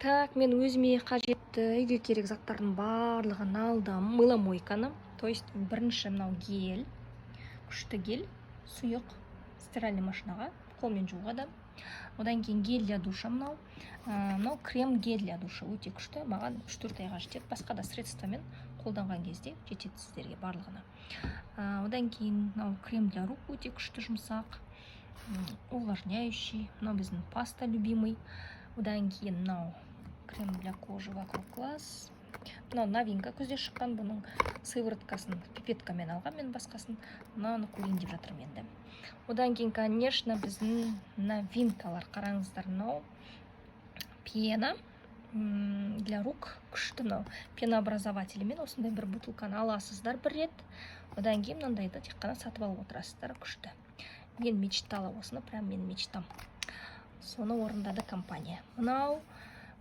Так, мен өзіме қажетті, үйге керек заттардың барлығын алдым. Мыломойканы, то есть бірінші мынау гель, күшті гель, сұйық, стиральный машинаға, қолмен жууға да. Одан кейін гель для душа мынау. Мынау крем гель для душа, өте күшті, маған 3-4 айға жетеді. Басқа да средствомен қолданған кезде жетеді сіздерге барлығына. Одан кейін мынау крем для рук, өте күшті, жұмсақ, увлажняющий. Мынау біздің паста любимый. Одан кейін мынау крем для кожи вокруг глаз, мынау новинка, күзде шыққан. Бұның сывороткасын пипеткамен алған мен, басқасын мынаны көрейін деп жатырмын енді. Одан кейін, конечно, біздің новинкалар, қараңыздар, мынау пена для рук, күшті. Мынау пенообразовательмен осындай бір бутылканы аласыздар бір рет, одан кейін мынандайды тек қана сатып алып отырасыздар. Күшті, мен мечтала осыны, прям менің мечтам, соны орындады компания. Мынау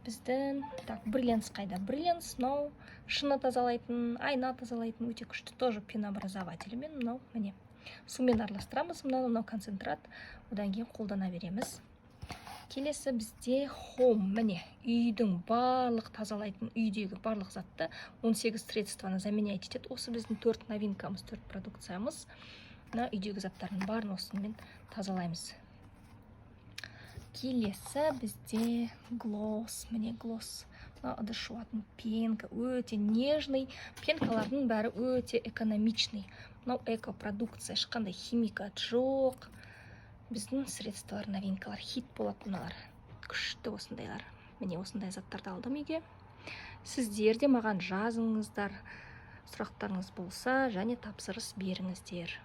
біздің, так, Бриллианс қайда? Бриллианс мынау шыны тазалайтын, айна тазалайтын, өте күшті, тоже пенообразовательмен. Мынау, міне, сумен араластырамыз мынаны, мынау концентрат, одан кейін қолдана береміз. Келесі бізде Home, міне, үйдің барлық тазалайтын, үйдегі барлық затты, 18 средствоны заменять етеді. Осы біздің төрт новинкамыз, төрт продукциямыз. Мына үйдегі заттардың барын осымен тазалаймыз. Келесі бізде Глосс, міне, Глосс, мына ыдыс жуатын пенка, өте нежный. Пенкалардың бәрі өте экономичный. Мынау экопродукция, ешқандай химикат жоқ. Біздің средстволар, новинкалар, хит болады мыналар, күшті осындайлар. Міне, осындай заттарды алдым үйге. Сіздер де маған жазыңыздар, сұрақтарыңыз болса, және тапсырыс беріңіздер.